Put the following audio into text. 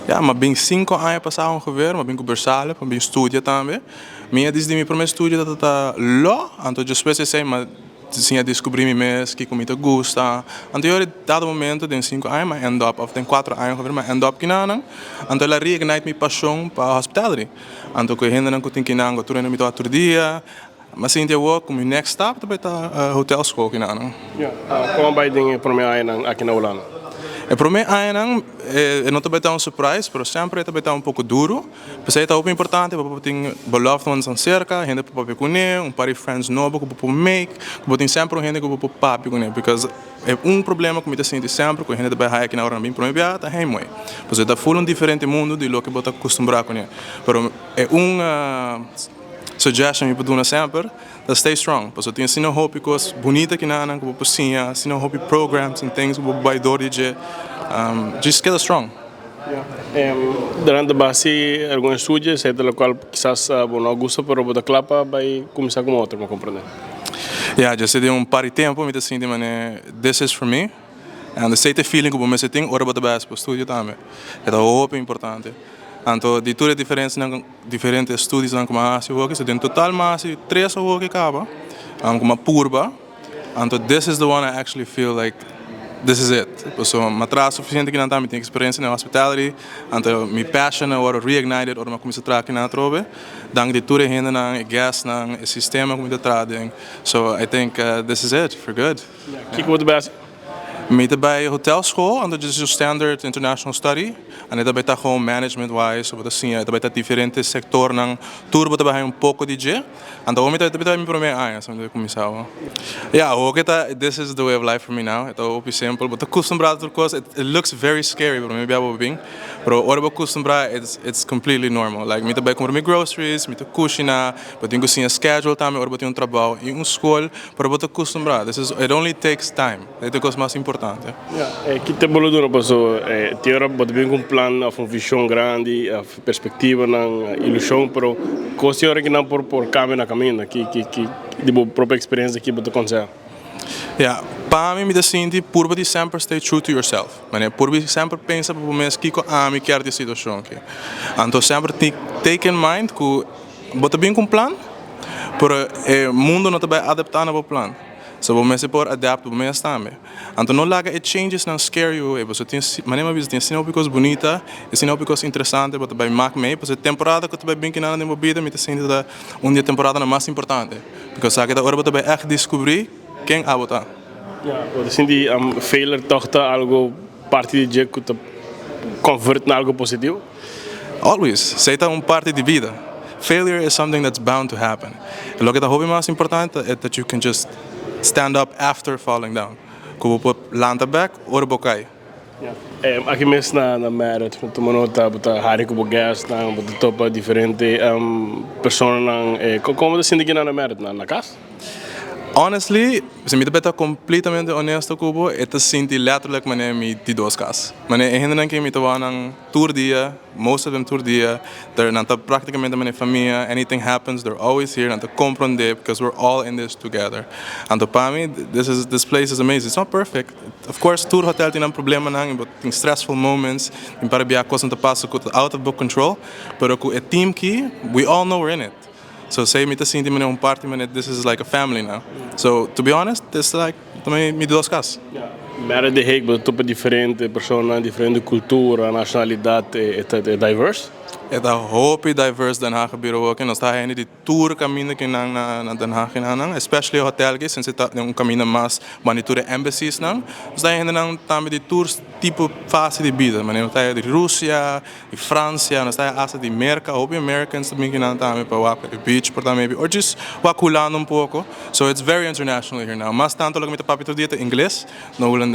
Ja, m'a bin 5 aña pasa ongeveer, m'a bin cu bersale, m'a bin studia tambe. Mi a dicidi mi prome studio ta law, anto despues esey m'a asina descubri mi mes, kico mi ta gusta. Anto e dado momento, den 5 aña, m'a end up, of den 4 aña ongeveer, m'a end up akinan. Anto el a reignite mi pasion pa hospitality. Anto cu hendenan cu tin akinan, tur hende mi ta tur dia. M'a sinti awor cu mi next step tambe ta hotelschool akinan. Ja. Con a bay den prome aña aki na Hulanda? E prome aña no ta un surprise, pero semper ta un poco duro. Pasobra ta hopi importante pa tin beloved ones cerca, hende pa papia cu ne, un par di friends nobo cu bo make, cu tin semper un hende cu bo papia cu ne, because e un problema cu mi ta sinti semper cu hende ta bay aki na ora bin prome bia ta heimwee. Pasobra ta full un diferente mundo di loke bo ta acostumbra cu ne. Pero e un suggestion mi por duna semper, ta stay strong. Pasobra tin asina hopi cos bunita akinan cu bo por siña, asina hopi programs and things cu bo bay door di dje. Just keda strong. Durante bo a hasi algun estudio, cierto, locual kisas bo no gusta, pero bo ta cla pa bay cuminsa cu otro, mi comprende. Yeah, just den un par di tempo, mi ta sinti, man, this is for me. And the same feeling cu bo mester tin, ora bo ta bay pa studio tambe. Ta hopi importante. Anto, di tur diferencia, diferente estudionan cu m'a hasi, so den total m'a hasi tres awor caba, cu m'a purba. Anto, this is the one I actually feel like this is it. So, m'a traha suficiente cu mi tin experiencia den hospitality, anto mi passion awor reignited, ora m'a cuminsa traha akinan atrobe. Danki di tur hendenan, e guests nan, e sistema cu mi ta traha. So, I think this is it for good. Kico bo ta bay? Mi ta bay hotelschool, en dat is een standard international study. En dat ta gewoon management wise, wat asina, dat ta diferente sectornan, tur bo ta bay un poco di dje. En dan mi ta mi prome aña, so mi cuminsa. Ja, ook ta this is the way of life for me now. Ta hopi simple, but acostumbra tur cos, it looks very scary, pero mi bia bin. Pero ora bo acostumbra, it's completely normal. Like, mi ta bay cumpra mi groceries, mi ta cushina, bo tin cu siña schedule tambe, ora bo tin un trabou y un scol, pero bo ta acostumbra. It only takes time. Esey ta e cos mas importante. Yeah. Ki tempo lo dura paso tin ora bo bin cu un plan of un vision grandi, of perspectiva nan ilusion, pero cos ora cu nan por cambia na caminda, ki di bo propio experiencia cu bo ta conseha? Yeah, pa mi, mi ta sinti purba di semper stay true to yourself. Mane, purba di semper pensa pa bo mes kico ami kier di e situacion aki. Anto semper take in mind cu bo ta bin cu un plan, pero e mundo no ta bay adapta na bo plan. So bo mester por adapt bo mes tambe. Anto no laga e changes nan scare you away. Bo tin mane m'a bisa tin asina hopi cos bunita, asina hopi cos interesante, bo ta bay maak mee. Pasobra temporada cu ta bay bin akinan den bo bida, mi ta sinti ta un di e temporadanan mas importante. Because sa cu ta ora bo ta bay echt descubri ken abo ta. Ja, bo ta sinti failure toch ta algo parti di dje cu ta convert na algo positivo? Always. Esey ta un parti di bida. Failure is something that's bound to happen. Y loke ta hopi mas importante is that you can just stand up after falling down. Cu bo por lanta back, ora bo cay. Yeah. Aki mes na Marriott, tuma nota, bo ta hari cu bo guest nan, bo ta topa diferente personanan. Con bo ta sinti aki na Marriott, na cas? Honestly, si mi ta completamente honesto cu bo, e ta sinti letterlijk mane mi di dos cas. Mane e hendenan cu mi ta nan tur dia, most of them tur dia, they're nan ta practicamente mane famia, anything happens, they're always here, nan ta comprende because we're all in this together. Anto pa mi, this place is amazing. It's not perfect. Of course, tur hotel tin problemanan, but tin stressful moments, tin par bia cos ta pasa cu out of control, pero cu e team aki, we all know we're in it. So esey mi ta sinti mane un parti mane this is like a family now. So to be honest, this is like tambe mi dos cas. Yeah. Marriott The Hague, bo ta topa diferente persona, diferente cultura, nacionalidad, e diverse? E ta hopi diverse Den Haag bureau ook. Nos ta hende di tur caminda akinan na Den Haag nan, especially hotel cu since ta un caminda mas banda tur embassies nan. Nos ta hende nan tambe di tur tipo fase di bida. Mane nos ta di Rusia, di Francia, nos ta hasta di Merca, hopi Americans tambe akinan tambe pa wak beach por maybe or just wak Hulanda un poco. So it's very international here now. Mas tanto loke mi ta papia tur dia ta Ingles, no Hulandes.